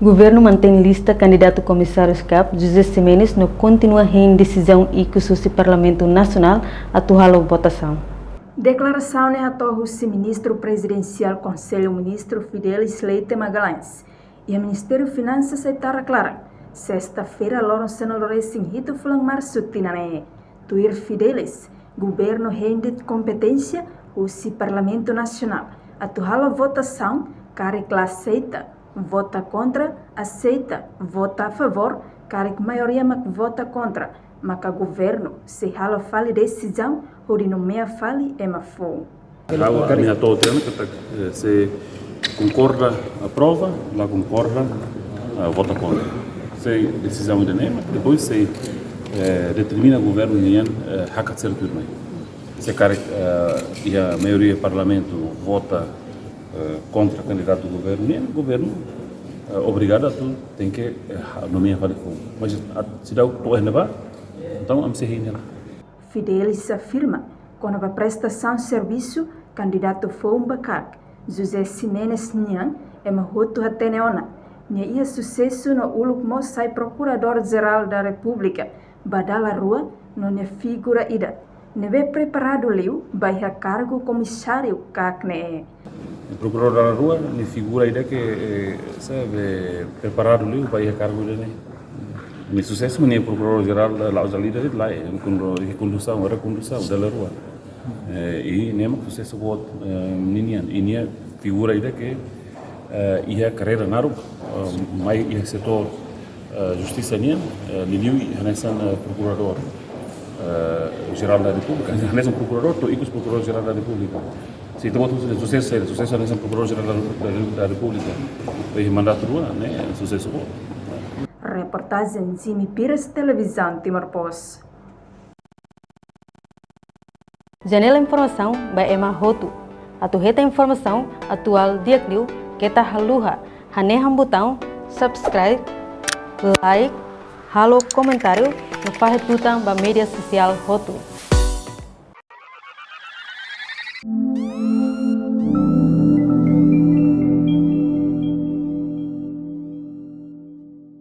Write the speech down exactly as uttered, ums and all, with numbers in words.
Governu mantein lista kandidatu komisáriu kap José Ximenes no kontinua hein desizaun ikus husi Parlamentu Nasionál atu halo votasaun. Deklarasaun ne'e hato'o husi Ministru Prezidensiál Konsellu Ministru Fidelis Leite Magalhães iha Ministériu Finansas Setara Klaran, sesta-feira loron sanulu-resin-hitu fulan Marsu tinan ne'e. Tuir Fidelis, governu hein de'it kompeténsia husi Parlamentu Nasionál atu halo votasaun karik la aseita, vota kontra, aseita, vota a favór, karik maioria mak vota kontra, maka governu sei halo fali desizaun hodi nomeia fali ema foun. Ha'u, ami hato'o tiha ona katak, eh, se konkorda aprova, la konkorda, ah, vota kontra. Sei desizaun ida-ne'e, depois sei, eh, determina governu nian, eh, hakat sira tuirmai. Se karik, eh, iha maioria Parlamentu vota, eh, kontra kandidatu governu nian, governu, eh, obrigadu atu tenke, eh, ha-, nomeia fali foun. Mas, ah, seidauk to'o iha ne'ebá, entaun ami sei hein hela. Fidelis afirma kona-ba prestasaun servisu kandidatu foun ba kak, José Ximenes nian, ema hotu hatene ona nia iha susesu no uluk mós sai Prokuradór Jerál da Repúblika ba dala rua no nia figura ida ne'ebé preparadu liu ba iha kargu komisáriu kak ne'e. Prokuradór dala rua, nia figura ida ke, eh, sabe, preparadu liu ba iha kargu ida-ne'e. Nia susesu mak nia Prokuradór Jerál da, la'ós dala ida de'it, lae, eh, kundu-, rekondusaun, rekondusaun dala rua. Eh, i nia mak susesu boot, eh, ninian, i nia figura ida ke, eh, iha karreira naruk, eh, mai iha setór, eh, justisa nian, eh, liuliu hanesan, eh, Prokuradór, eh, Jerál da Repúblika, hanesan Prokuradór, to'o ikus Prokuradór Jerál da Repúblika. Se ita-boot husu susesu, susesu hanesan Prokuradór Jerál da, da, da Repúblika. Iha mandatu rua, ne'e, susesu boot. Reportajen Jimmy Pires, Televizaun Timor Post. Janela informasaun ba ema hotu. Atu hetan informasaun atuál di'ak liu, keta haluha hanehan butaun subscribe, like, halo komentáriu no fahe tutan ba média sosiál hotu.